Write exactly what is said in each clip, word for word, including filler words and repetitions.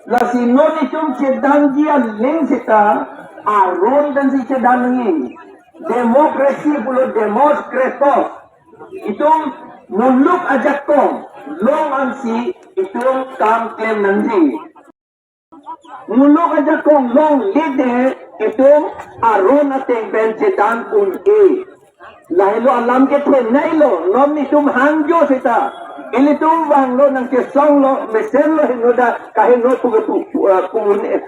Lasi non itum chedanji aling seta aron pensi chedan nangji. Democracy pulo Demos Kratos. Itum muluk ajakong long ansi itum kam klem nangji. Muluk ajakong longledet itum aron ateng pen chedan un-e. Lahelo alam kethenei lo, non itum hangjo seta. Ilitum vanglo nangchesonglo, mesenlo henoda, kaheno pu, pu, pu, pu,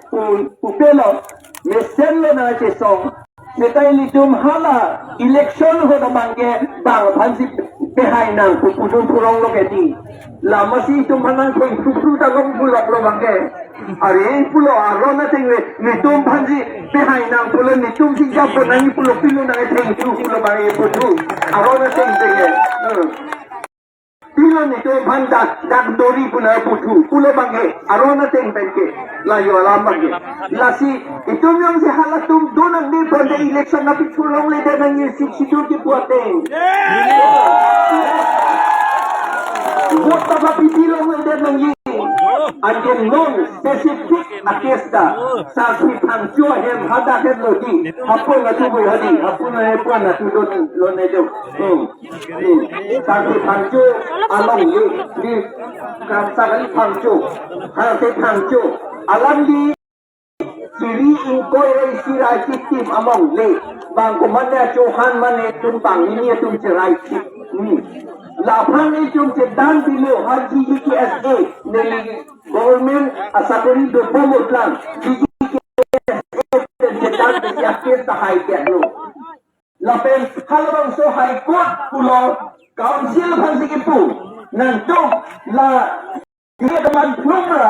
pu, pupelo, mesenlo nangchesong. Seta ilitum hala election ahut abangke bang aphansi pehai nang pu pudun purong lo kedi. Lamasi itum aphan nangtheng phru phru ta long pulok lo abangke. Are pulo aron ateng le, netum aphansi pehai nang pulo, netum si jap nangji pulo, pilo nangtheng phru pulo abangke puthu. Aron ateng teng le. Eh. Pilo netum aphan dak, dak dori pulo puthu. Pulo abangke, aron ateng penke. La jo alam abangke. Lasi, itum jongsi halatum do nangji pu ante election aphi thu longledet nangji, Sixth Schedule kipu ateng. Vote ta aphi longledet nangji. Anke non specific a-case ta. Sar Phangcho ahem hadak het lo di. Hapon atu bui hadi. Hapon ahem puan atu don lo ne do. Hmm. Hmm. Sar Phangcho along di. Di kam Sar Phangcho. Sar Phangcho. Alam di suri ingkoi ra isi ra isi tim alongle. Bang komatne Chauhan mane atum bang ini atum cherai si. Hmm. Laphan itum chedan pilo ha G G K S A. Neli government asakori dobom utlang. G G K S A chedan pilo ya case ta hai ke lo. Lapen halabangso High Court pulo council aphansi kipu. Nangtum la Kiri teman plumra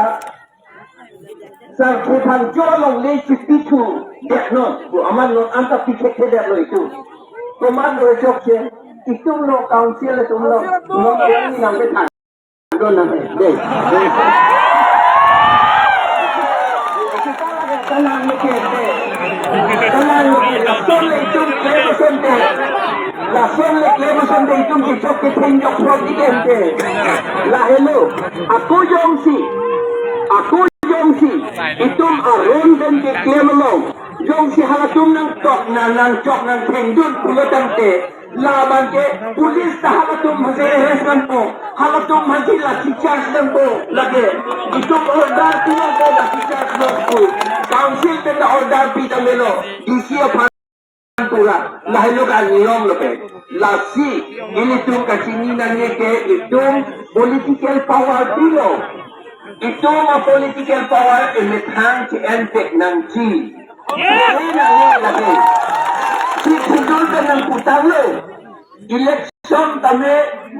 Sar Phangcho alongle chipi thu det non. Bu aman non anta pi thekthe det lo itum. Komat lo chokche itum lo council itum lo. Lo ini nang ke than. Don nang de. Tenang mikir de. Tenang mikir. Lason le itum klem ason de. Lason le klem ason de itum kechok ketheng jok prot di kente. Lahelo. Ako jongsi. Ako jongsi. Itum aron pen keklem along. Jongsi halatum nangtok nang nangchok nangthengdun pulo tangte. Labang ke police ta halatum aphansi arrest nangpo, halatum aphansi lathi charge nangpo lake. Itum order pinangpo lathi charge nangpo. Council pen ta order pi tame lo. D C aphan pura. Lahelo ka niyom lo ke. Lasi ilitum kachini nangji ke itum political power pilo. Itum a-political power emethang che-en pek nangji. Pare nangji lake. Sixth Schedule pen nangputanglo. Election tame,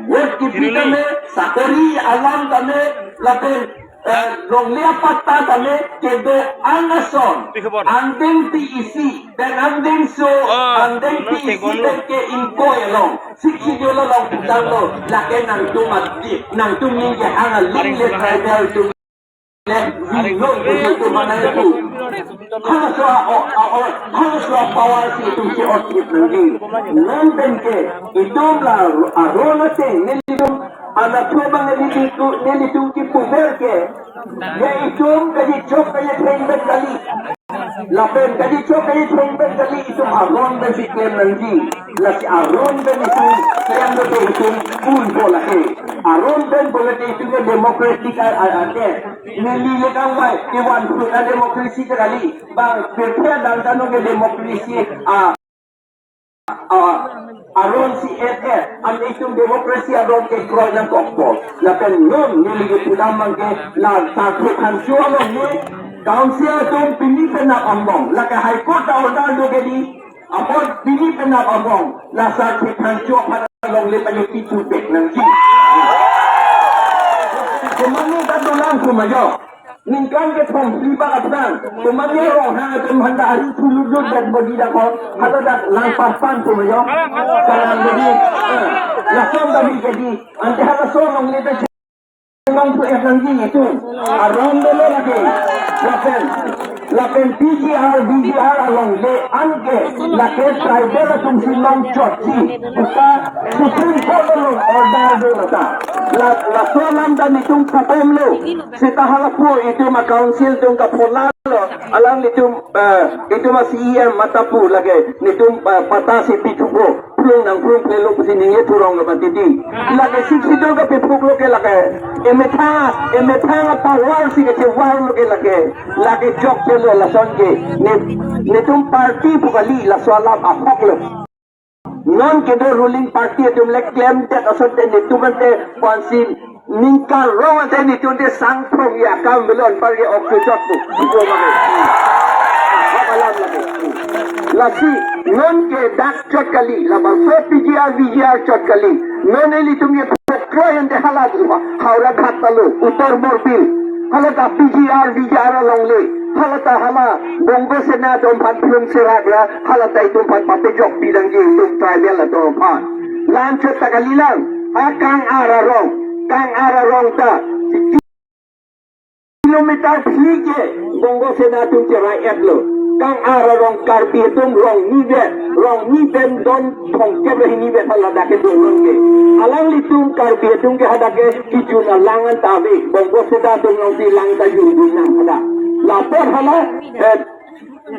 vote kipi tame, sakori alam tame, lapen, eh, longle apatta tame, kedo-an ason, angdeng P E C, pen angdengso, angdeng P E C pen ke ingkoi along, Sixth Schedule along putanglo, lake nangtum ati, nangtum ning kehang aling le tribal atum. Halaso a, o, a, o, halaso a power si itum ke-ot nangji. Non pen ke itum la aron ateng nelitum anatthu abang nelitum, nelitum kipuver ke. Ya itum kachechok kachetheng pen kali. Lapen kachechok kachetheng pen kali itum aron pensi klem nangji. Lasi aron pen itum klemlote itum unpo lake. Aron pen pulote itum ke democratic a, a, a, ke. Neli le kangvai, ivan phu a democracy ke kali. Bang pirthe adang ta non ke democracy a, a, aron si et et. An itum democracy aron kekroi nangkokpo. Lapen non neli kepudam abang ke la Sar Phangcho along ne council atum pini penap angbong. Lake High Court ta order do ke di. Apot pini penap angbong, la Sar Phangcho aphan alongle panyuti chupek nangji. Komatne ta dolang komajo. Ningkan kethom phli bak aphrang. Komatne Ronghang atum aphan ta ari thulutlut dak bodi dak ho. Haladak lang paspan komajo. Kalang bodi. Eh, lason ta bi jadi. Ante halaso alongle ta Nang tu et nangji itum. Aron dolo lake. Lapen, lapen P G R, V G R alongle anke, lake tribal atum si longchotsi, uta Supreme Court along order do lata. La, laso alam ta netum pubomlo, seta halapu itum a-council atum kapholalo, alanglitum, eh, itum a-C E M mate pu lake, netum, eh, patta si pithupo. Phlung nangphlung phlelo pusi ningje thurong lo mati di. Lake Sixth Schedule kapephuklo ke lake. Emethang, emethang a-power si kachevarlo ke lake. Lake jokchelo lason ke. Ne, netum party pu kali laso alam ahoklo. Non kedo ruling party atum le klemdet asonte netum ante pansi ningkarong ante netum te sangphrong ya kam belon par ke ok chujok pu. Ipo mane. Ahok alam lake. Lasi non ke dak chot kali, labangso P G R, V G R chot kali. Non ilitum ke pokroy ante hala Howraghat ta lo, Uttar Borbil. Hala ta P G R, V G R alongle. Hala ta hala Bongo Sena atum aphan phlung serak ra, hala ta itum aphan papejok pidangji itum tribal atum aphan. La-an chot ta kalilang, a Kangar arong, Kangar arong ta kilometer phli ke Bongo Sena atum cherai-etlo. Kangar arong Karbi atum rong nivet, rong nivet don thomkep ra hini vet hala dak ke dun nang ke. Alanglitum Karbi atum ke hadak ke kijun alang anta ave. Bongo Sena atum alongsi lang ta jun dun nang hadak. Lapen hala, eh,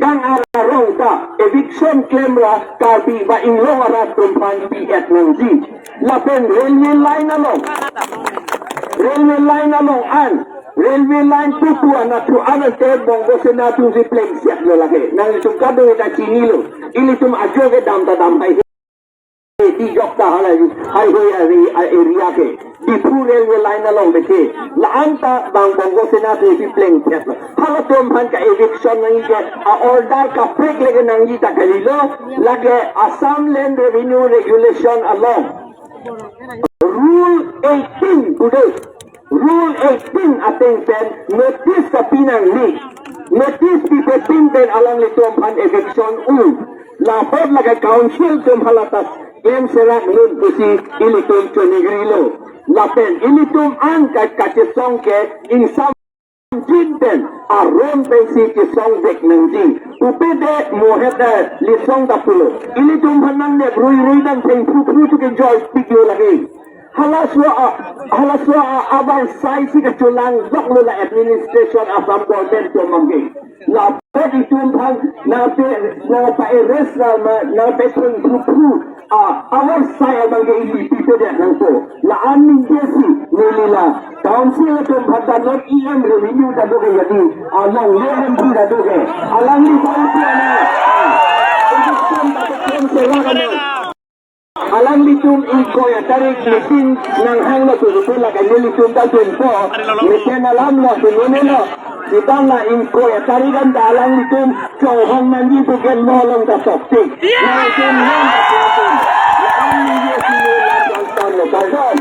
Kangar arong ta eviction klem ra Karbi ba inglong arat atum aphan pi-et nangji. Lapen railway line along, railway line along an, railway line pupu anatthu an ante Bongo Sena atum si plengsetlo lake. Nanglitum kadokave ta chinilo. Ilitum ajo kedam ta dam hai. Tijok ta hala, hai hoi area, area ke. Diphu railway line along beke. La-an ta bang Bongo Sena atum si plengsetlo. Halatum aphan ka-eviction nangji ke, a-order kaprek lake nangji ta kalilo, lake Assam Land Revenue Regulation along Rule eighteen pu do. Rule eighteen ateng pen notice kapi nangne. Notice pipe pin pen alanglitum aphan eviction un. Lapen lake council atum hala ta klem serak lun pusi ilitum chonigri lo. Lapen ilitum an ka kachesong ke ingsam jin pen aron pensi kesong vek nangji. Upede mohet, eh, lisong ta pulo. Ilitum aphan nangnep ruirui dan thengphuphu tu ke joy pik lo lake. Halaso a, halaso a, abar sai si kacholang joklo la administration Assam government atum abangke. Lapen itum aphan nangpe, nangpa-arrest ra ma, nangpethengphuphu, a, abar sai abangke ili pipedet nangpo. La-an ningje si, neli la council atum aphan ta non E M revenue ta do ke jadi, alongle M P ta do ke. Alangli bangke ana. Eviction ta do ke serak ana. Alanglitum ingkoi atarik meeting nanghanglo pu pu lake nelitum ta dunpo, mesen alam lo, dunone lo. Seta la ingkoi atarik anta alanglitum chonghong nangji pu ke lo along ta soktik. Nangtum non ta soktik. Alanglitum si lo lang lang ton lo, kardom.